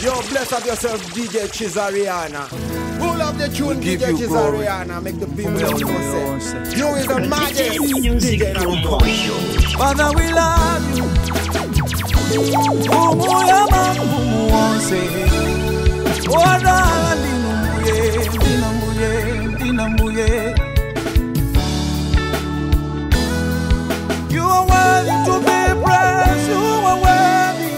Yo, bless up yourself, DJ Cesariana. Pull up the tune, We give DJ you glory. Cesariana. Make the people know say, you is the maddest Music DJ in the Promotion. Father, we love you. Umuya mamu wonse. Oda ndinumbuye, ndinumbuye, ndinumbuye. You are worthy to be praised. You are worthy.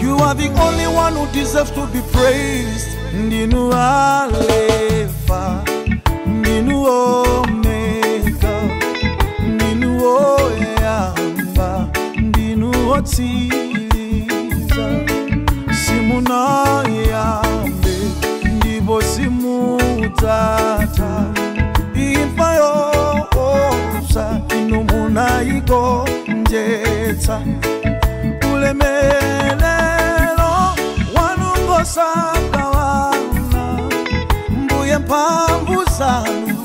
You are the only one who deserves to be praised. Ndinu Alpha, Ndinu Omega, Ndinu Oyamba, Ndinu Otsiriza. Simuna yambe, ndibo simutata. Imfa yosa, inumuna igonjetsa. Ulemelelo wanungosakawana, mbuye mphamvu zanu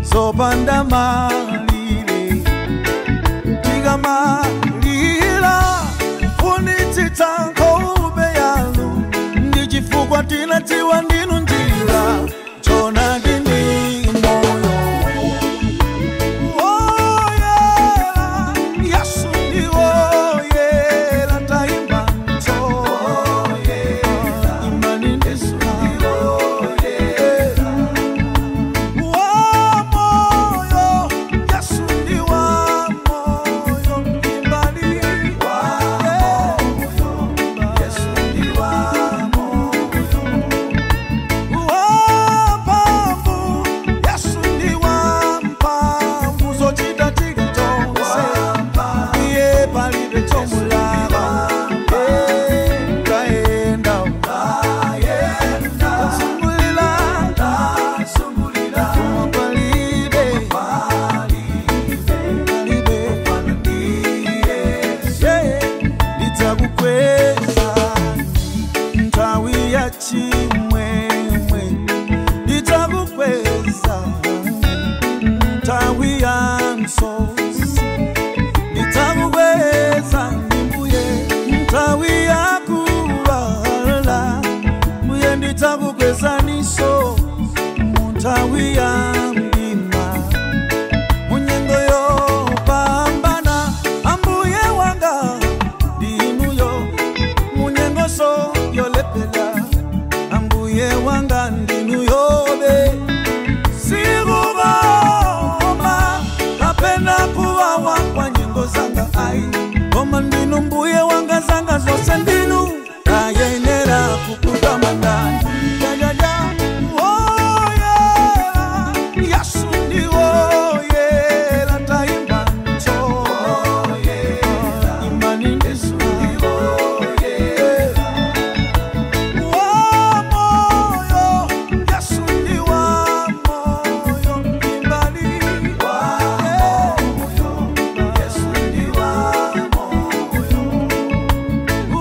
zopanda malire. Tikamalira kufunitsitsa nkhope yanu, ndi chifukwa tinadziwa ndinu njira choonadi ndi moyo. Oh yeah, Yesu ndi woyera, taimba nzo. Imani Yesu ndi woyera. Wa moyo, Yesu ndi wa moyo, imbani. Wa moyo, Yesu ndi wa moyo. Wa mphamvu, Yesu ndi wa mphamvu, zochita chilichonse. Iye palibe chomulaka. Eh, taenda. Tasungulila. Koma palibe. Palibe. Yeah, ndidzakukweza nthawi ya chimwemwe, ndidzakukweza nthawi ya msozi, ndidzakukweza mbuye nthawi ya kuwala, mbuye ndidzakukwezaniso mu nthawi ya mdima, munyengo yopambana ambuye wanga ndinuyo, munyengoso yolepela ambuye wanga ndinuyobe. Sikukoma kapena kuwawa kwa nyengo zanga ai, koma ndinu mbuye wanga zanga zose ndinu ayenera kukutamandani. Ya, ya, ya. Oh, yeah. Yesu ndi woyera, taimba nzo. Imani Yesu ndi woyera. Wa moyo, Yesu ndi wa moyo, imbani. Wa moyo, Yesu ndi wa moyo.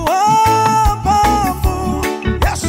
Wa mphamvu, Yesu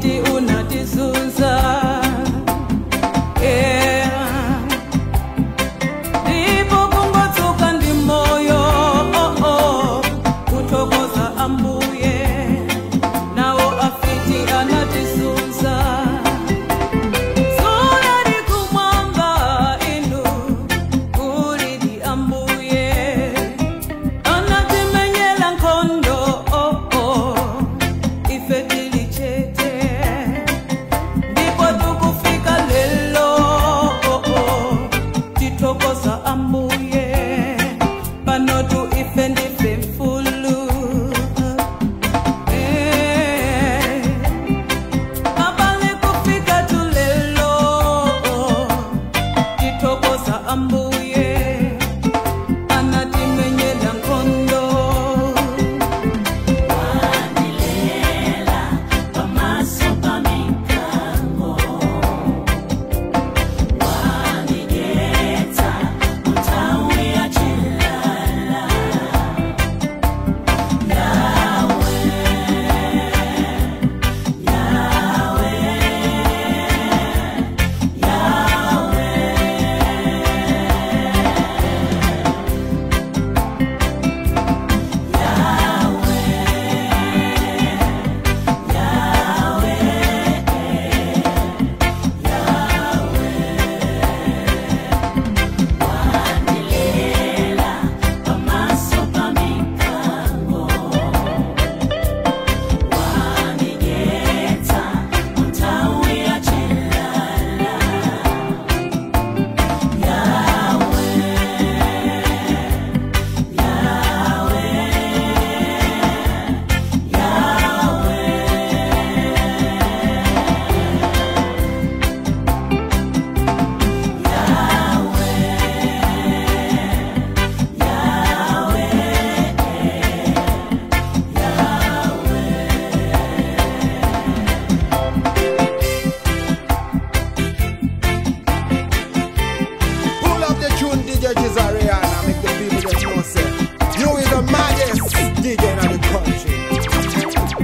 ufiti unatizunza. Yeah. Ndipo kungotsuka ndi moyo, oh, oh, kuthokoza ambuye, nawo afiti anatizunza. Zona likumwamba inu kulidi ambuye, anatimenyela nkhondo, oh, oh, ife tili chete. Ndipo tukufika lelo, oh, oh, tithokoza ambuye, pano tu ife ndife mfulu. Eh, abale kufika tulelo, tithokoza ambuye, anatimenyela nkhondo. Pull up the tune, DJ Cesariana, make the people them know say you is the maddest DJ in the country.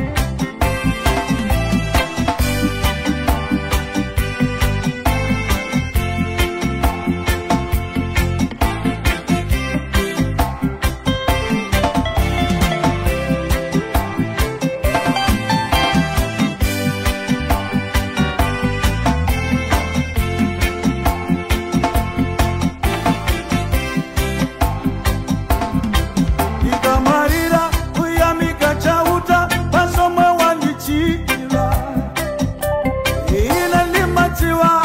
Ndikamalira kuyamika chauta pasomwe wandichira. Ine ndimadziwa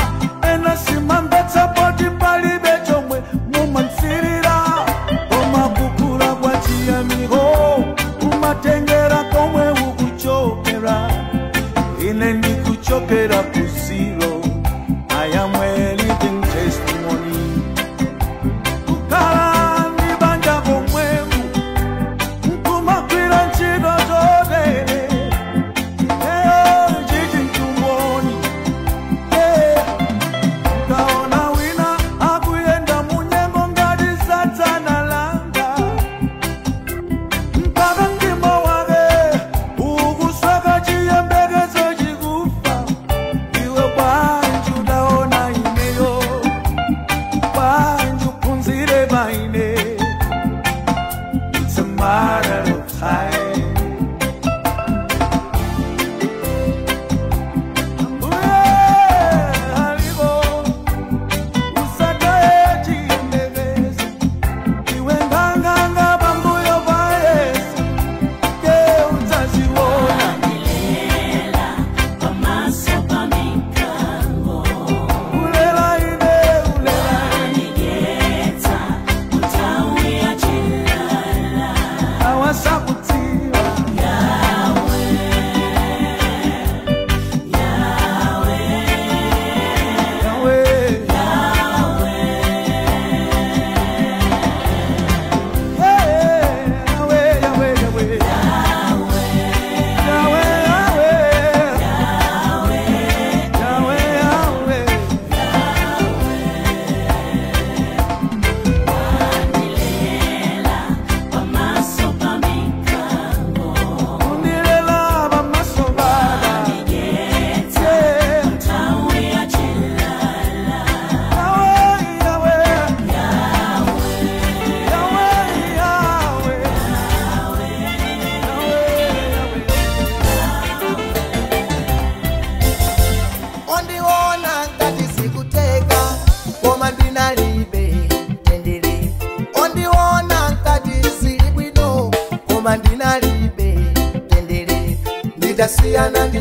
ena simamvetsa poti palibe chomwe mumatsirira. Koma kukula kwa chiyamiko kumatengera komwe ukuchokera. Ine ndikuchokera ku zero. I am a living testimony. Kukhala ndi banja komwemu nkumakwira ntchito zotere. Eyo chichi mtumboni. Kaona wina akuyenda munyengo ngati satana langa. Mpaka mtima wake ukusweka chiyembekezo chikufa. Iwe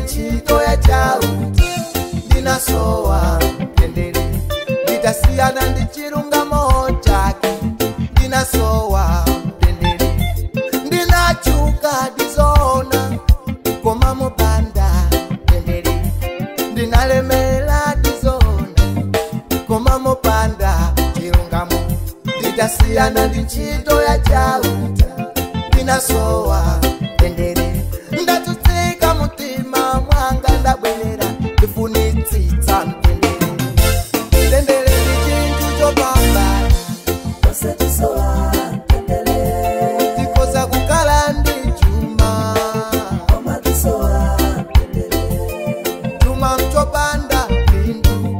ntchito ya chauta ndinasowa mtendere, nditasiyana ndi chilungamo chake ndinasowa mtendere, ndinachuka ndizona koma mopanda mtendere, ndinalemera ndizona koma mopanda chilungamo, nditasiyana ndi ntchito ya chauta ndinasowa mtendere, ndatsutsika mutima mwanga ndabwerera ndifunitsitsa mtendere. Mtendere ndi chinthu chopambana, tikoza kukhala ndi chuma, chuma mchopanda phindu,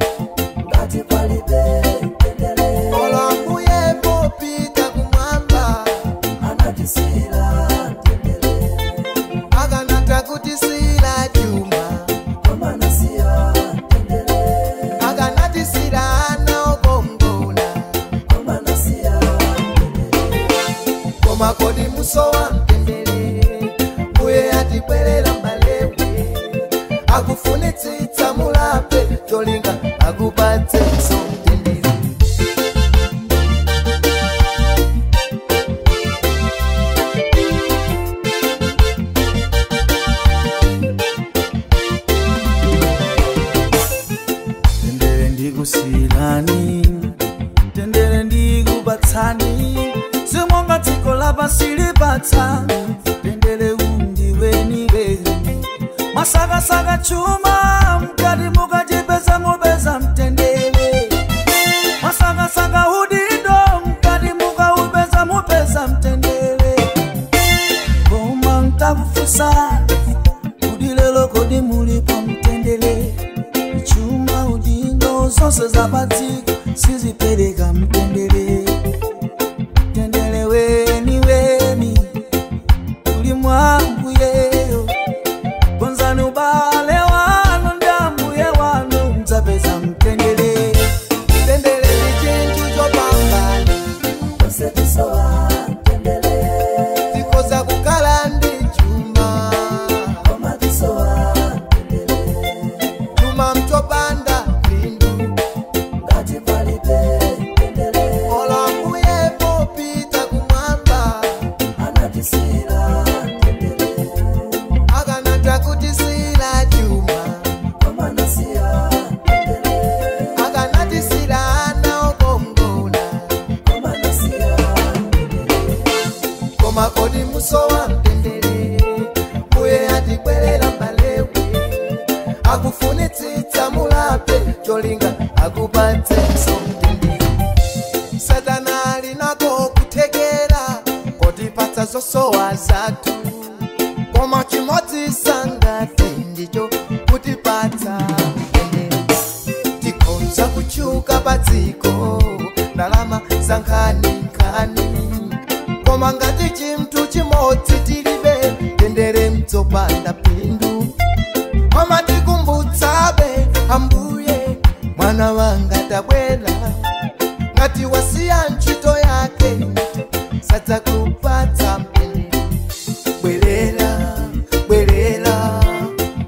olambuye popita kumwamba akanatha kutisira chuma, akanatisira ana okongola, koma kodi musowa mtendere, mbuye atibwerera mbalewe akufunitsitsa mulape cholinga akupatse mtendere. Tendere ndikusilani, tendere ndikubatsani, simonga dziko lapansi lipatsa, tendere undiweni weni. Masakasaka chuma mkati mukachipeza mupeza mtendere, masakasaka udindo mkati mukaupeza mupeza mtendere. Koma ntakufunsani kudi lero kodi mulipo mtendere, chuma udindo zonse zapadziko sizipereka mtendere. Mtendere weni weni uli mwa Ambuyeyo, konzani ubale wanu ndi Ambuye wanu mdzapeza mtendere. Mtendere ndi chinthu chopambana, tikoza kukhala ndi chuma, chuma mchopanda phindu, olambuye popita kumwamba akanatha kutisira chuma, akanatisira ana okongola, koma kodi musowa mtendere, mbuye atibwerera mbalewe akufunitsitsa mulape cholinga akupatse mtendere. Satana alinako kuthekera kotipatsa zosowa zathu, koma chimodzi sangathe ndicho kutipatsa mtendere. Tikonza kuchuka padziko ndalama za nkhaninkhani, koma ngati chinthu chimodzi tilibe mtendere mtsopanda phindu. Koma tikumbutsabe Ambuye, mwana wanga tabwera, ngati wasiya ntchito yake sadzakupatsa mtendere. Bwerera, bwerera,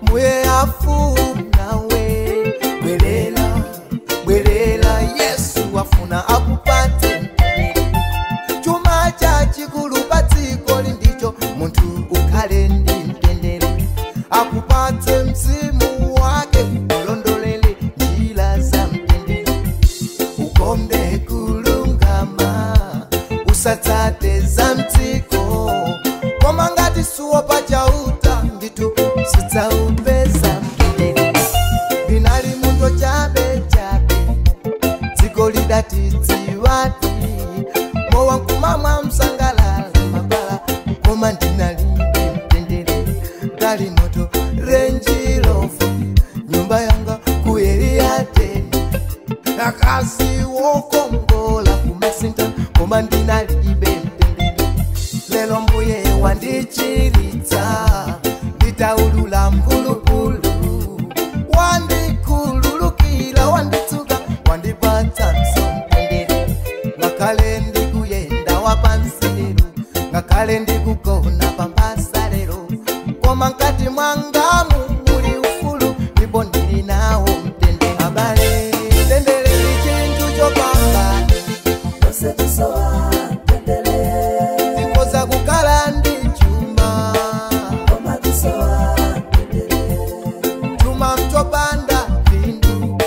mbuye afunawe, bwerera, bwerera, Yesu afuna akupatse mtendere. Chuma chachikulu padziko ndicho munthu ukhale ndi mtendere, akupatse mzimu wake ulondolele njira za mtendere, ukonde kulungama usatsate za mdziko, koma ngati suwo pachauta ndithu sudzaupeza mtendere. Ndinali munthu chabe chabe, dziko lidatidziwati, mowa nkumamwa msangalala mabala, koma ndinalibe mtendere. Galimoto Range Rover, nyumba yanga ku Area 10, akazi wokongola kumasinta, koma ndinalibe mtendere. Lero mbuye wandichiritsa, nditaulula mphulupulu, wandikhululukira, wanditsuka, wandipatsa mtendere. Ngakhale ndikuyenda wapansi lero, ngakhale ndikugona pamphasa lero, koma mkati mwangamu muli Chopanda pindu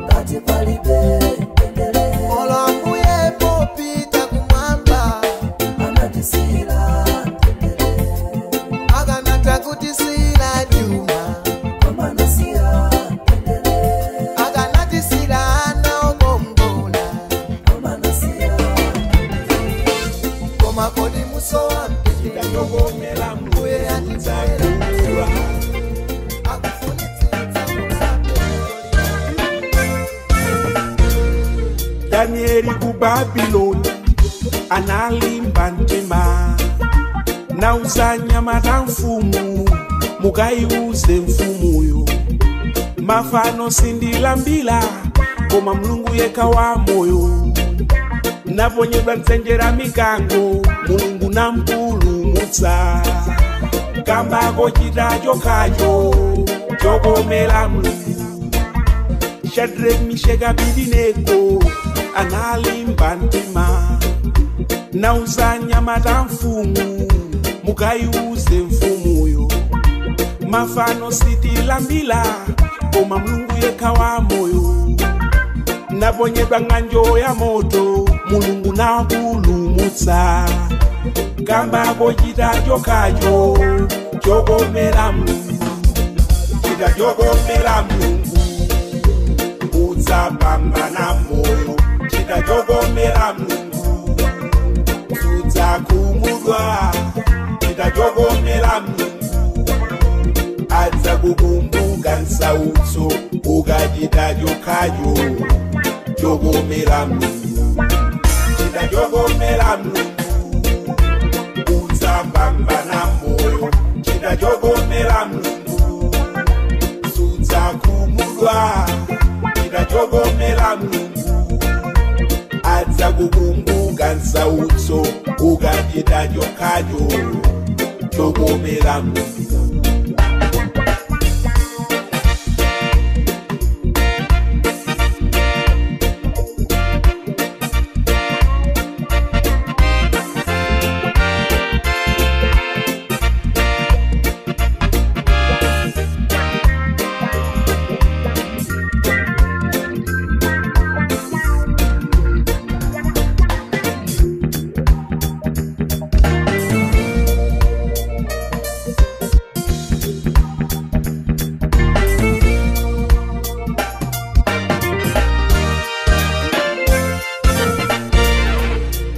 Kati palibe tendele Olambuye popita kumwamba Anatisila tendele Akanata kutisila juma Komanasiya tendele Akanatisila ana okongola Komanasiya Koma kodi musowa Chitachogomera Mbuye mudzakuwa. Danieli ku Babylon analimba mtima nauza nyamata mfumu mukaiuze mfumuyo mafano sindilambila koma mulungu yekha wa moyo naponyedwa mdzenje mikango mulungu nampulumutsa kambako chita chokhacho chokomera mulungu Shadrach, Meshach, Abednego analimba mtima nauza nyamata mfumu mukaiuze mfumuyo mafano sitilambila koma mulungu yekha wa moyo naponyedwa ng'anjo ya moto mulungu napulumutsa kambako chita chokhacho chokomera mulungu chita chokomera mulungu udzapambana moyo chita chokomera mulungu udzakumudwa chita chokomera mulungu adzakukumbuka nsautso ukachita chokhacho chokomera mulungu chita chokomera mulungu udzapambana moyo chita chokomera mulungu sudzakumudwa chita chokomera mulungu adzakukumbuka nsautso ukachita chokhacho chokomera mulungu.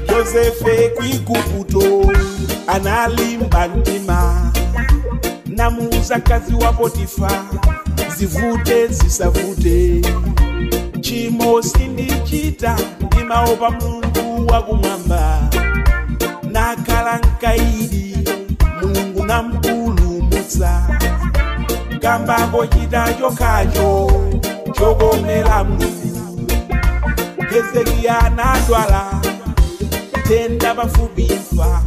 Josefe kwigubuto analimba mtima namuuza kazi wa Potifa zivute zisavute chimo sindichita ndimaopa mulungu wakumwamba nakhala nkaidi mulungu nampulumutsa kambako chita chokhacho chokomera mulungu. Hezekiya anadwala tenda pafupi imfa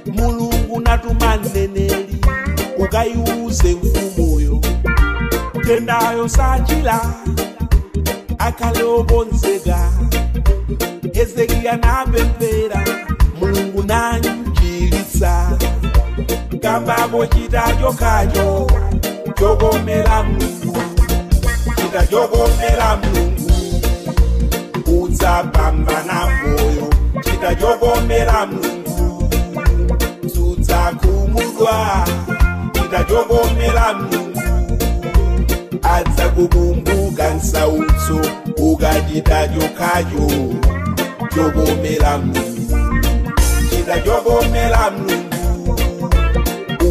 mulungu natuma mneneri ukaiuze mfumuyo tendayo sachila akhale okonzeka. Hezekiya napemphera mulungu nanjilitsa kambako chita chokhacho chokomera mulungu chita chokomera mulungu udzapambana moyo chita chokomera mulungu sudzakumudwa chita chokomera mulungu adzakukumbuka nsautso ukachita chokhacho chokomera mulungu chita chokomera mulungu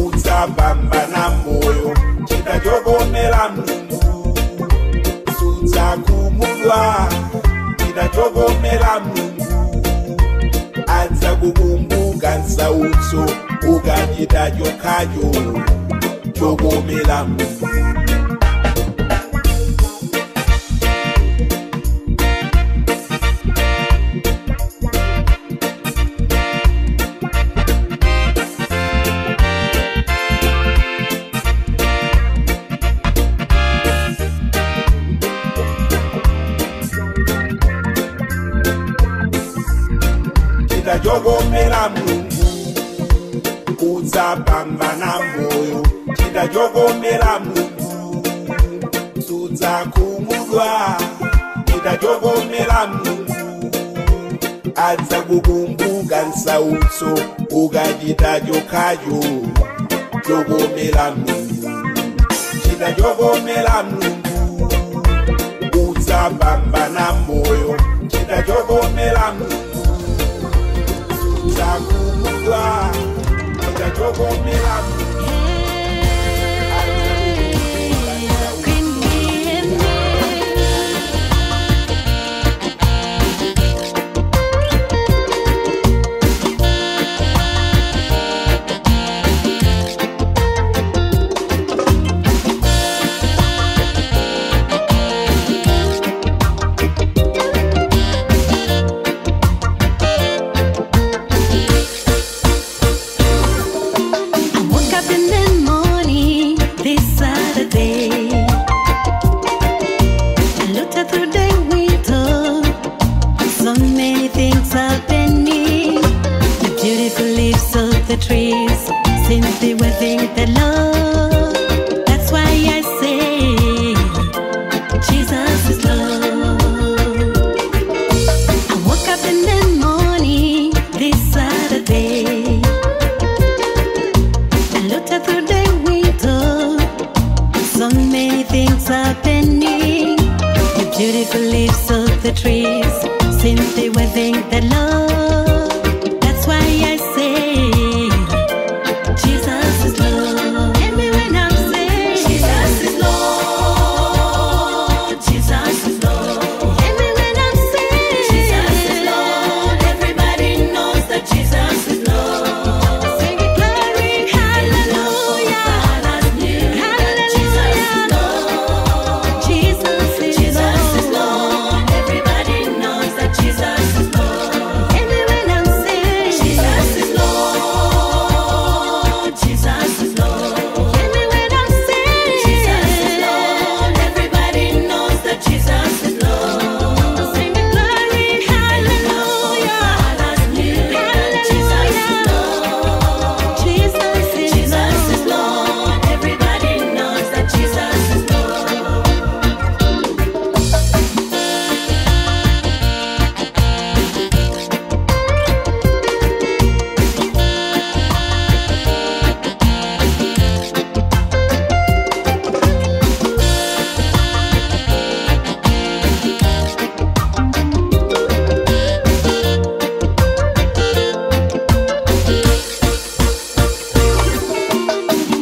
udzapambana moyo chita chokomera mulungu sudzakumudwa chita chokomera mulungu adzakukumbuka nsautso ukachita chokhacho chokomera mulungu. Chita chokomera mulungu udzapambana moyo chita chokomera mulungu Adzakukumbuka nsautso ukachita chokhacho chokomera Mulungu. Chita chokomera Mulungu udzapambana moyo. Chita chokomera Mulungu udzakumudwa. Chita chokomera Mulungu. Trees simply waving the love. That's why I say Jesus is love. I woke up in the morning this Saturday. I looked out through the window. So many things happening. The beautiful leaves of the trees simply waving the love. That's why I say Jesus is love. And me when I'm saying Jesus is Lord, Jesus is Lord. And me when I'm saying Jesus is Lord, everybody knows that Jesus is Lord. Sing it glory, hallelujah, hallelujah. Jesus is Jesus is Lord. Everybody knows that Jesus is Lord. And me when I'm saying Jesus is Lord, Jesus is Lord. And me when I'm saying Jesus is Lord, everybody knows that Jesus is Lord. Sing the glory, hallelujah, hallelujah. Jesus is Jesus is Lord. Everybody knows that Jesus is Lord.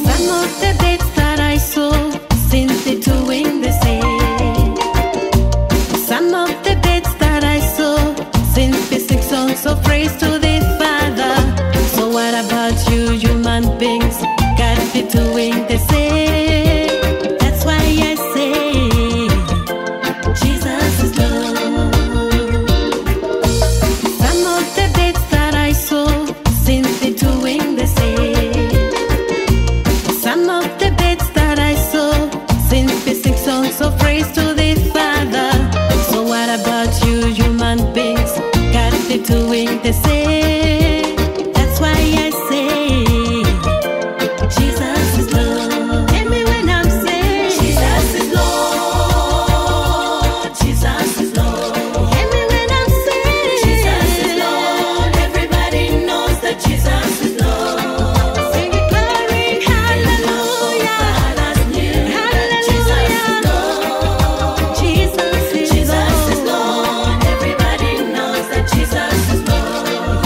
Some of the beds that I saw seem to be doing the same. Some of the beds that I saw seem to sing songs of praise to the Father. So what about you, human beings? Gotta be doing the same. That's why I say Jesus is love. Some of the beds that I saw seem to be doing the same. Some of the beds that I saw seem to sing songs of praise to the Father. So what about you, human beings? Gotta be doing the same. That's why I say Jesus is love. And me when I'm saying Jesus is Lord, Jesus is Lord. And me when I'm saying Jesus is Lord, everybody knows that Jesus is Lord. Sing it glory, hallelujah, hallelujah. Jesus is Jesus is Lord. Everybody knows that Jesus is Lord.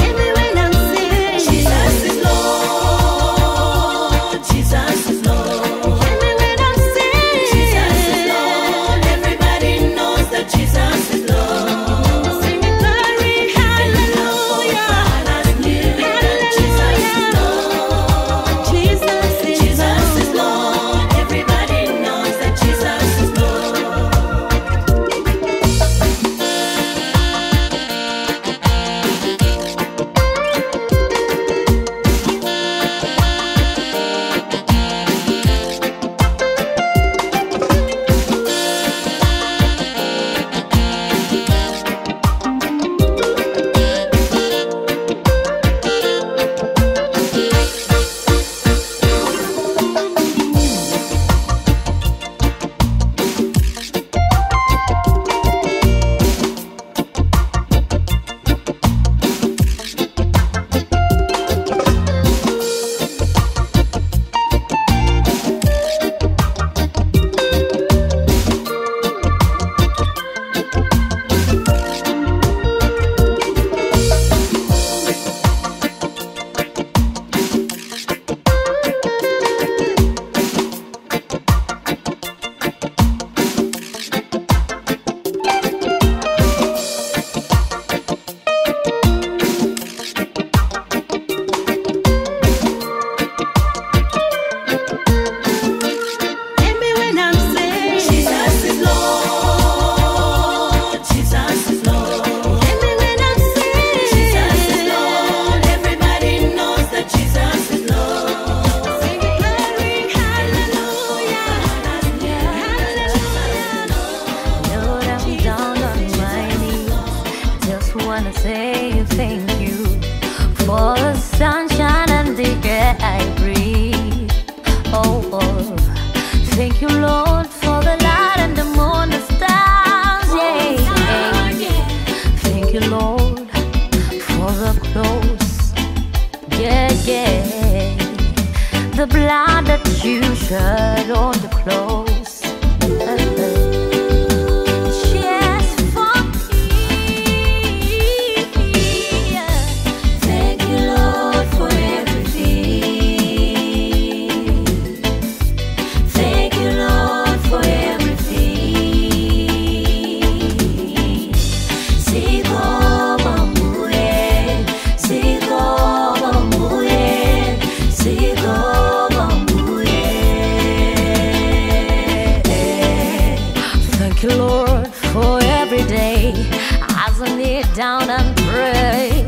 down and pray.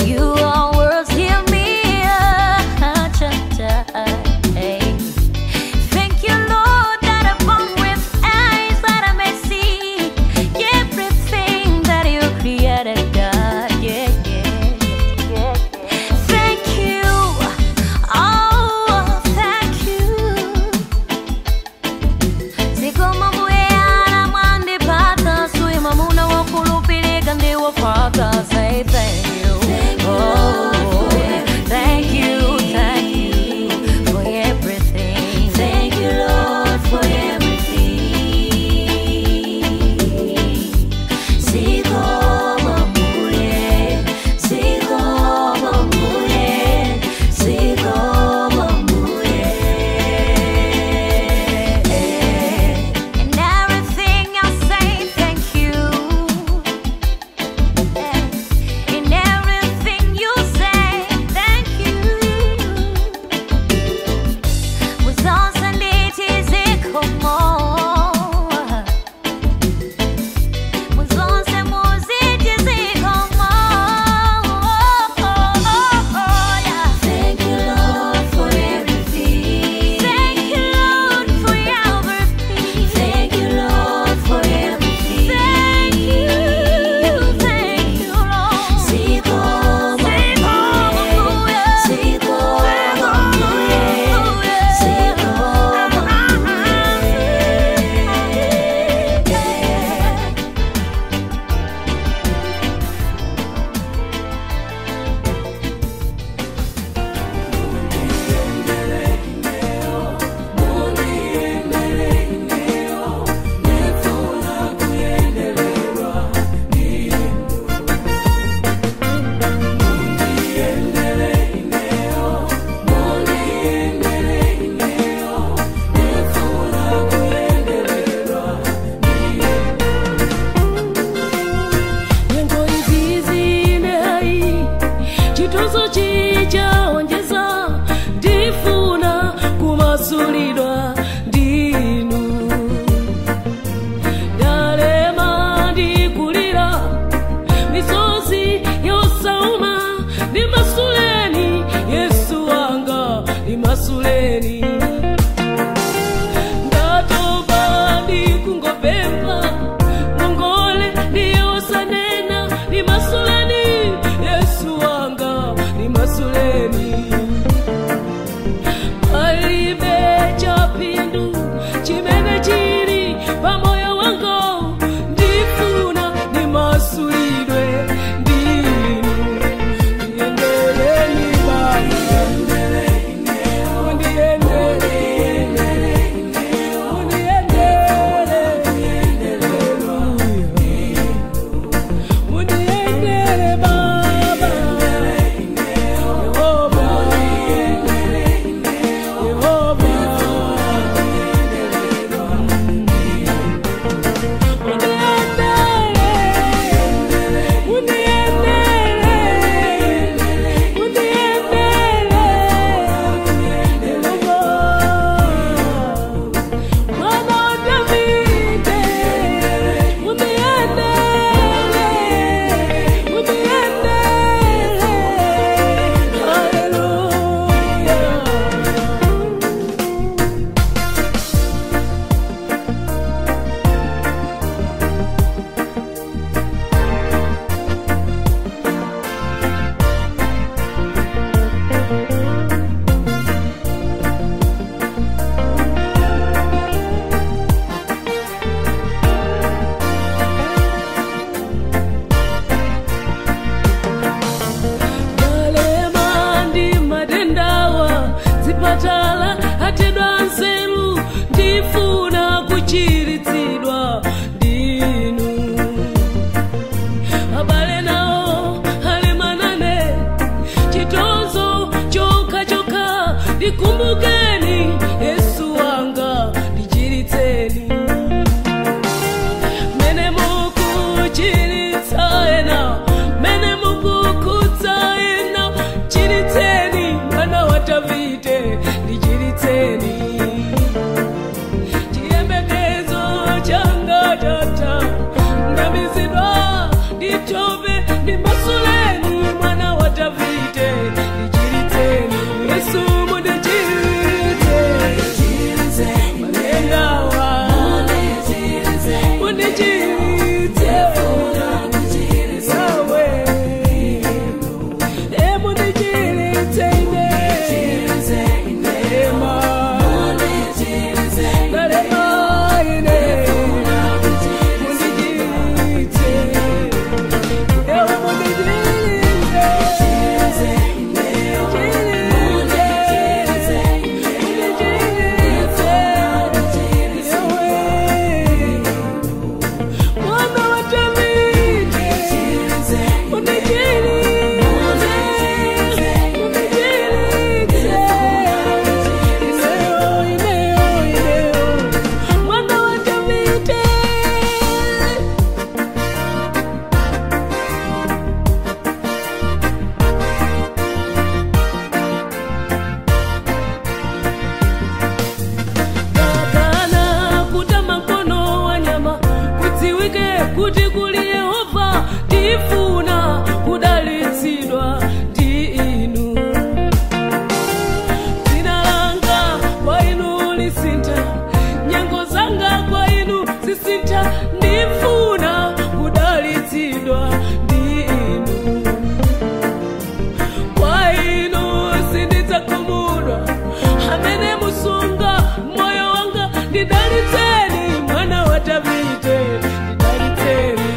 You always hear me. Thank you, Lord, that I'm born with eyes that I may see everything that you created, God. Yeah, yeah, yeah. Thank you, oh, thank you. Zikomo mbuye mwandipata, suyi mamuna wokulupilika ndiwo fata. Say thank you, oh, thank you, thank you for everything. Thank you, Lord, for everything. Zikomo mbuye, zikomo mbuye, zikomo mbuye. In everything I say thank you. In everything you say thank you. Muzonse zikomo. Muzonse muziti zikomo. Thank you, Lord, for everything. Thank you, Lord, for everything. Thank you, Lord, for everything. Thank you, Lord. Zikomo, zikomo, zikomo. Nyengo izizi nehai chitozo chichaonjeza ndifuna kumasulidwa ndinu ndalema ndikulira misozi yosauma ndimasuleni Yesu wanga ndimasuleni ndatoba ndikungopemba ngongole ndiyosanena ndimasuleni Yesu wanga ndimasuleni palibe chapindu chimene chili pamoyo wanga ndifuna ndimasulidwe ndinu ndiyendeleni Baba Mundiendele, mundiendele Baba, Yehova, Yehova. Ndalema ndi matendawa zipatala atedwa nzeru ndifuna kuchiritsidwa ndinu abale nawo alemanane chitonzo chokha ndikumbukeni Yesu wanga ndichiritseni mene mukuchiritsa ena mene mukukutsa ena chiritseni mwana wa Davide ndichiritseni chiyembekezo changa tata ndamizidwa nditove. Kuti kuli Yehova ndifuna kudalitsidwa ndi inu. Dzina langa kwa inu lisintha, nyengo zanga kwa inu zisintha, ndifuna kudalitsidwa ndi inu. Kwa inu sindidzakhumudwa, amene musunga moyo wanga, ndidalitseni mwana wa Davide, ndidalitseni.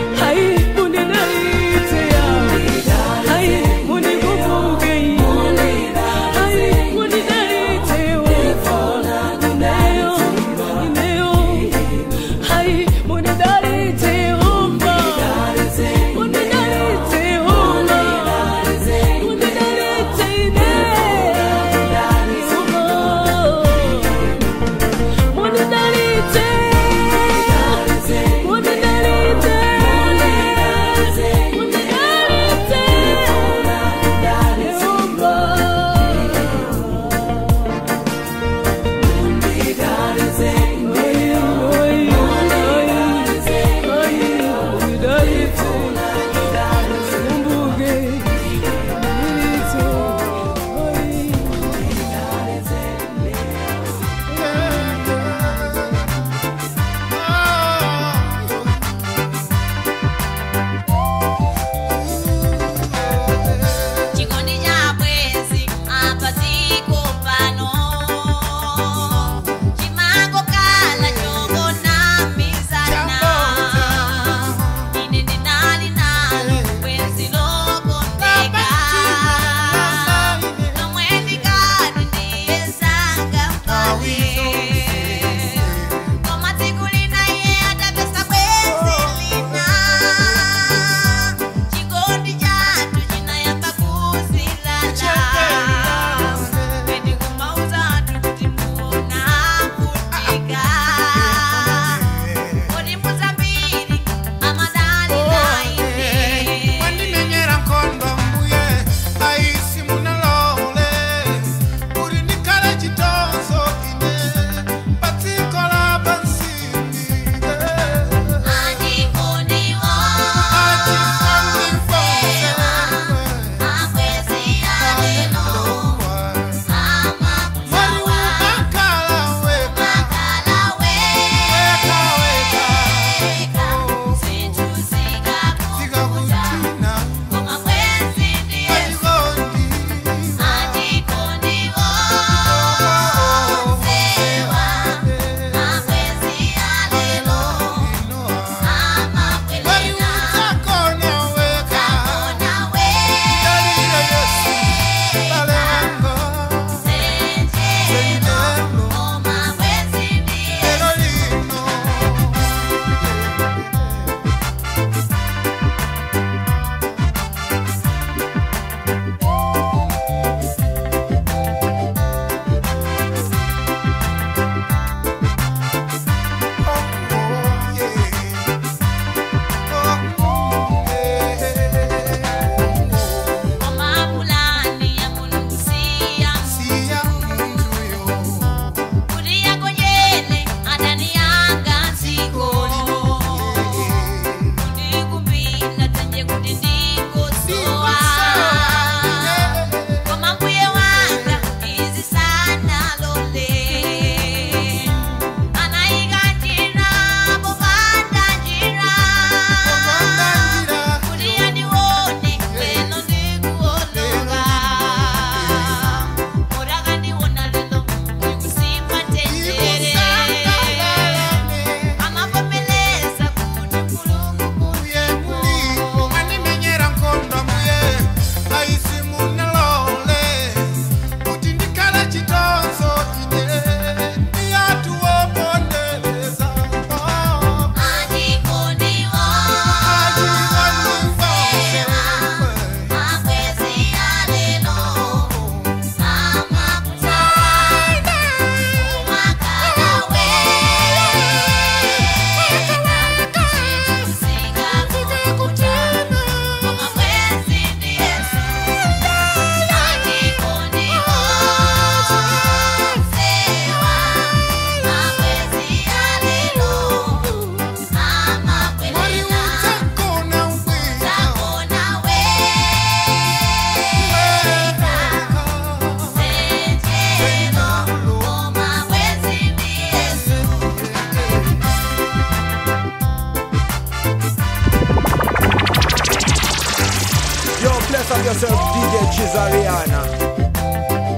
yourself DJ Chizariana.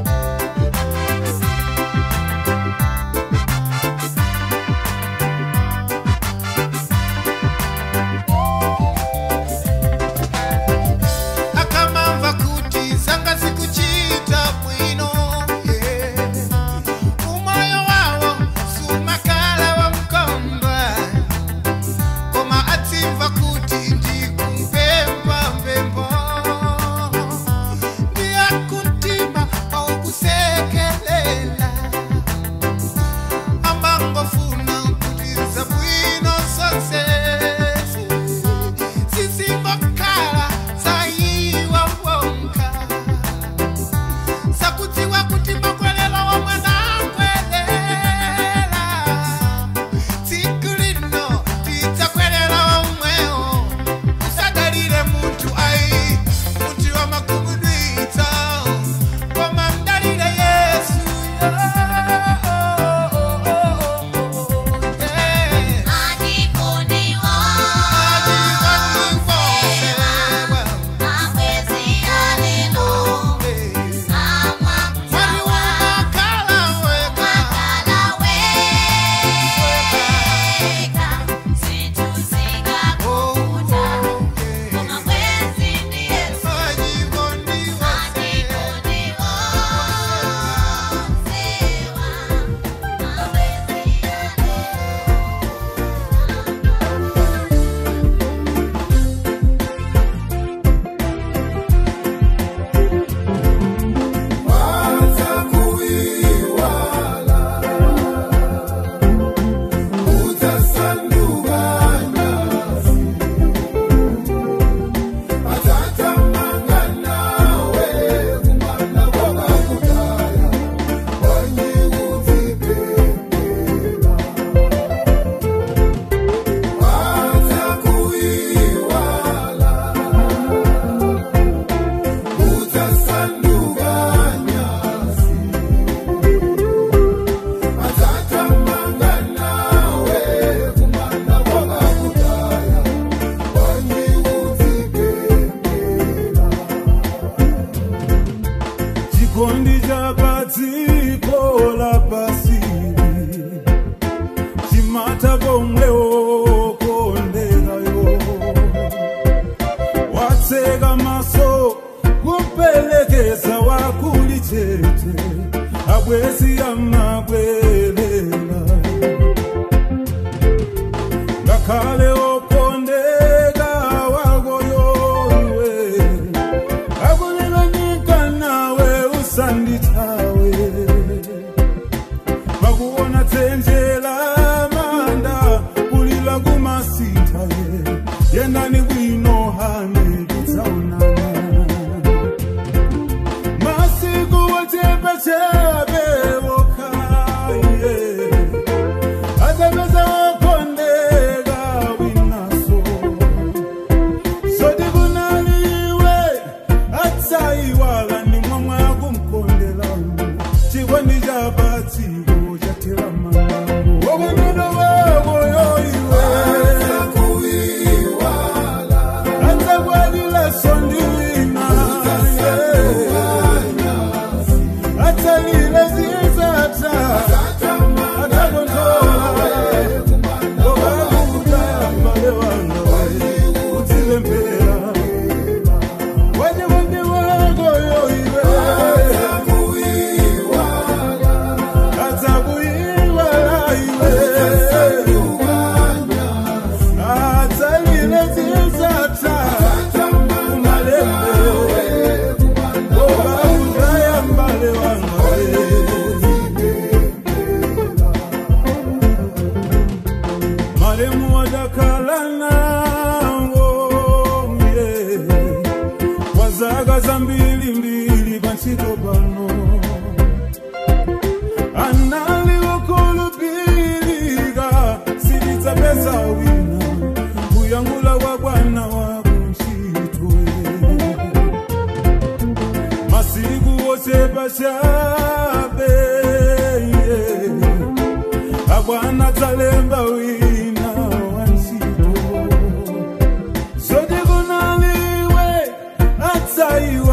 Akamamva kuti zanga zikuchita bwino, yeah. Umoyo wawo sumakala wa mkomba, koma atsimva kuti ndikumpemba mpembo, ndiyakuntima paukusekelela, amangofuna kuti zabwino zonse sisimbokhala zayiwa wonka, sakudziwa kuti makwelelo wa mwana akwelela, tsiku lino tidzakwelela womwewo. Usadalire munthu ayi, munthu wamakugudwitsa, koma mdalire Yesu. Chikondi chapadziko lapasi chimata pomwe wokonderayo, watseka maso kupelekeza wakuli chete, abwezi amabwelela, ngakhale okondeka wakoyowe akulelanika nawe usandithawe, pakuona tsenjela manda kulila kumasithaye, yendani bwino hane tidzaonana, masiku wochepechepe wokhaye adzapeza wokondeka winaso, zoti kunaliwe atsaiwala ni mwamwe akumkondelamu, chikondi chapatsiko chathera mango wokondedwa wako yoiwe atsakwatileso ndi wina, atsalile zizatha atakontola ngokakuta mbale wanga udzilembera wachikondi wako yoiwe atsakuiwala iwe atsalile zizatha kumalembe ngokakutaya mbale wanga. Maremu wadakhala nawo, yeah, kwa zaka zambilimbili pantchito pano, anali wokhulupirika, sitidzapeza wina kuyangula kwa bwana wakuntchito, masiku ochepa chabe, yeah, abwana dzalemba wina wantchito, zoti kunaliwe atsaiwa.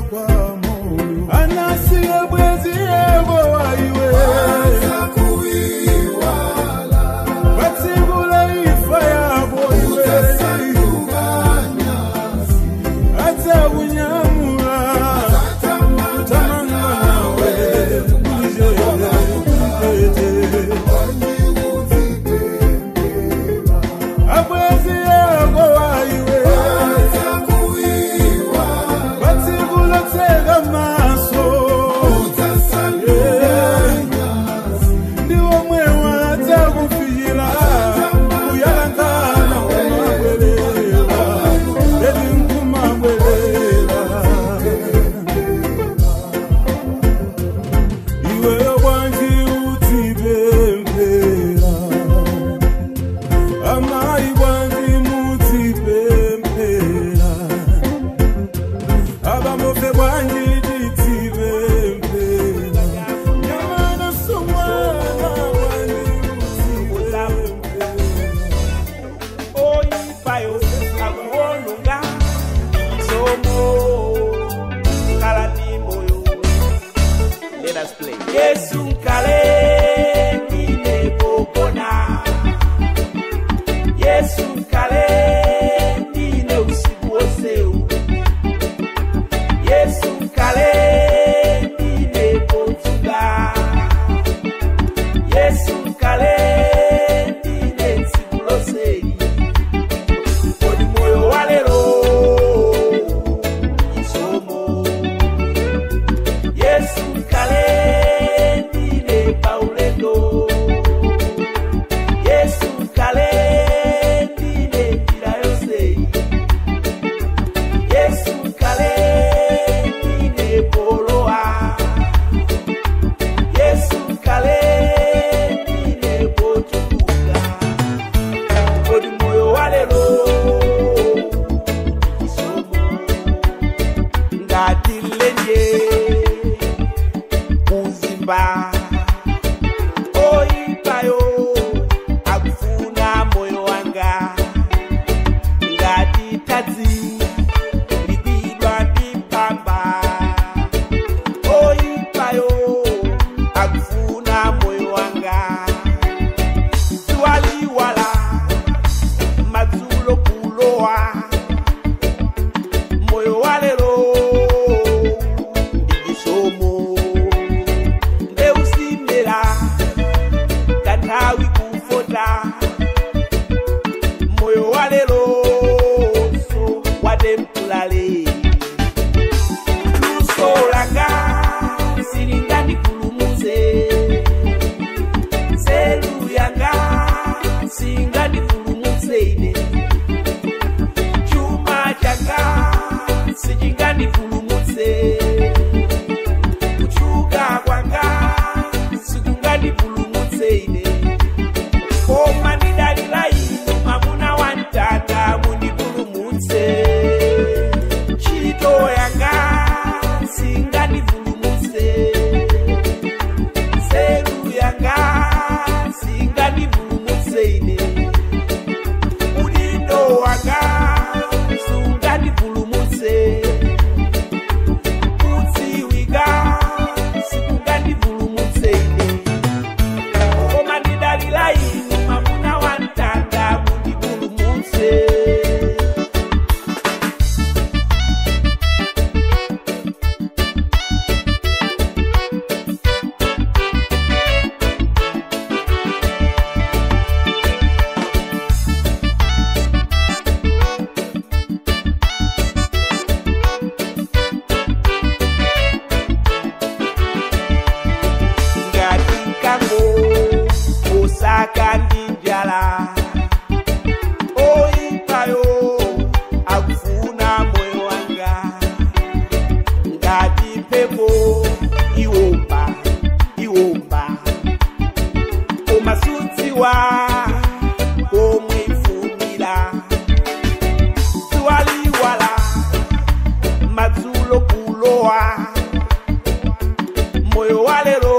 kwa moyo anasiya bwezi yego waiwe batsigula ifa yabo iwe atsakunyamula tamanga nawe abwezi yego waiwe batsigula tsega maso ndiwo mwewa tsakufijila kuyalangana kumabwelela edi nkumabwelela iwe wanji utsipemphera amayi wanji mutsipemphera abamofe wanji titsipemphera nyamana sumwana wanji mutsipemphera Oyipayo akuwononga isomo kala ni moyo. Let us play. Yesu nkale ndine pokona. Yesu nkale ndine usiku woseu. Yesu nkale ndine potsuka. Yesu nkale ndine tsiku loseli. Kodi moyo wa lero isomo. Yesu nkale ndine paulendo. Yesu nkale ndine njira yonse. Yesu nkale ndine polowa. Yesu nkale ndine potukuka. Kodi moyo wa lero isomo. Ngati lenje kuzimba oyipayo akufuna moyo wanga. Ngati tadzi ligwidwa ndi mpamba oyipayo akufuna moyo wanga. Ziwaliwala madzulo kulowa moyo wa lero ndichisomo. Ndeusimera kanthawi kufota moyo wa lero so watempulale. Luso langa silingandipulumutse, nzeru yanga singandipulumutse ine, chuma changa sichingandipulumutse, kuchuka kwanga sikungandipulumutse ine. Koma ndidalira inu mwamuna wa mtanda mundipulumutse. Ntchito yanga singandipulumutse, nzeru yanga singandipulumutse ine, udindo wanga sungandipulumutse, kudziwika sikungandipulumutse ine. Koma ndidalira inu mwamuna wa mtanda mundipulumutse. Ngati mkango osaka ndi njala oyipayo akufuna moyo wanga. Ngati mphepo iwomba iwomba koma sudziwa komwe ifumira. Ziwaliwala madzulo kulowa moyo wa lero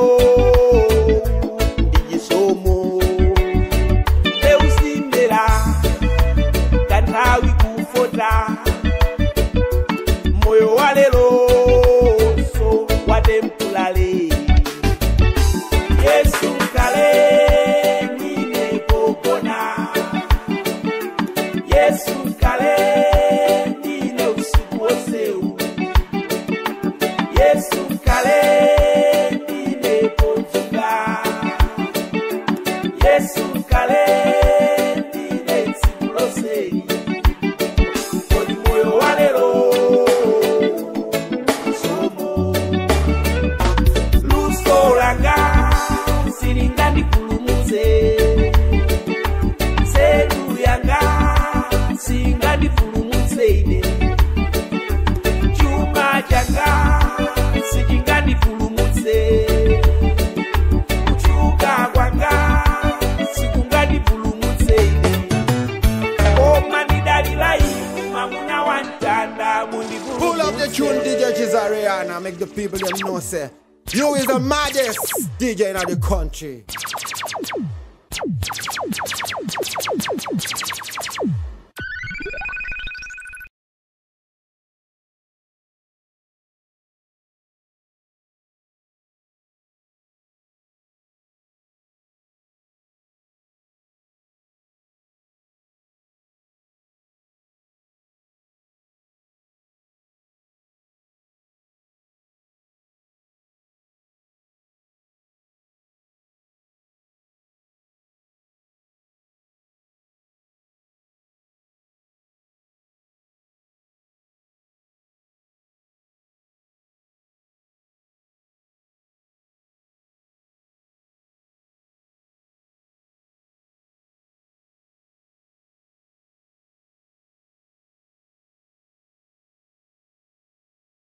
ndichisomo. Ndeusimera kanthawi kufota moyo wa lero. Pull up the tune, DJ Cesariana, make the people them know say you is the maddest DJ in the country.